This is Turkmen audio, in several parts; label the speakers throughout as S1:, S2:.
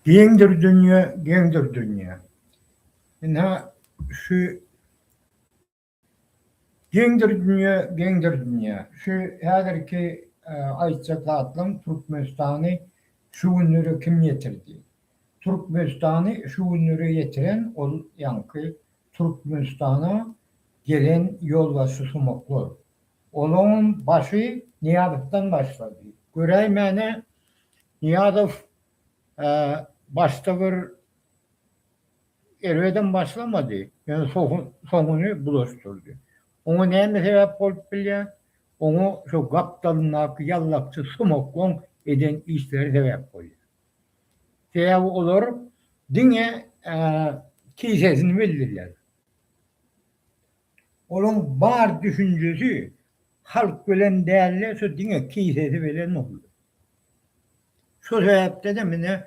S1: Giňdir dünýe, geňdir dünýe. Ynha, şu Giňdir dünýe, geňdir dünýe. Şu häzirki aýtjak zatlam Türkmenistany şu günlere kim ýetirdi? Türkmenistany şu günlere ýetiren ol ýaňky Türkmenistana gelen ýolbaşçy sumaklar. Olaňam başy Nyýazowdan başlady. Göräýmäne Nyýazow başda bir erbedem başlamady, ýöne soňuny bulaşdyrdy. Oňa näme sebäp bolup bilýär? Oňa şo gapdalyndaky ýallakçy sumaklaň eden işleri sebäp bolýar. Sebäbi olar diňe kisesini bildiler. Olaň bar düşünjesi halk bilen dälde şo diňe kisesi bilen boldy. Şo sebäpden-de mine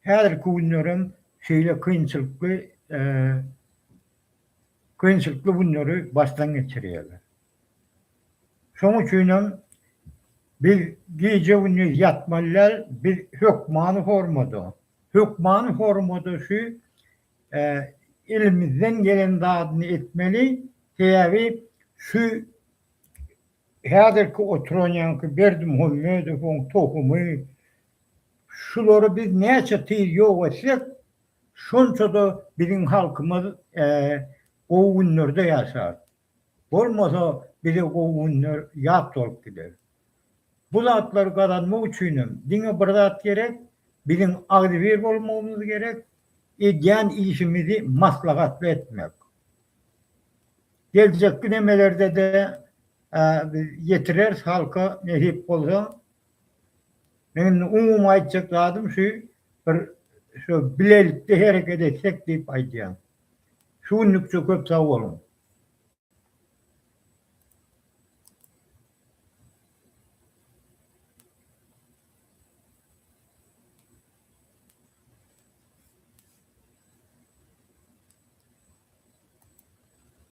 S1: häzirki günlerem şeýle kynçylykly kynçylykly günleri başdan geçirýärler. Şoň üçinem biz gije-gündiz ýatmaly däl, biz hökmany formada, hökmany formada şu elimizden gelen zadyny etmeli, sebäbi şu häzirki oturan ýaňky Berdimuhamedowyň tohumy, şulary biz näçe tiz ýok etsek, şonça-da biziň halkymyz gowy günlerde ýaşar. Bolmasa bize gowy günler ýat bolup gider. Bu zatlary gazanmak üçinem diňe bir zat gerek, biziň agzybir bolmagymyz gerek, edýän işimizi maslahatly etmek. Geljekki nemelerde-de biz ýetireris halka nesip bolsa. Men indi umumy aýtjak zadym şu bir şu bilelikde hereket etsek diýip aýdýan. Şu günlükçe köp sag boluň.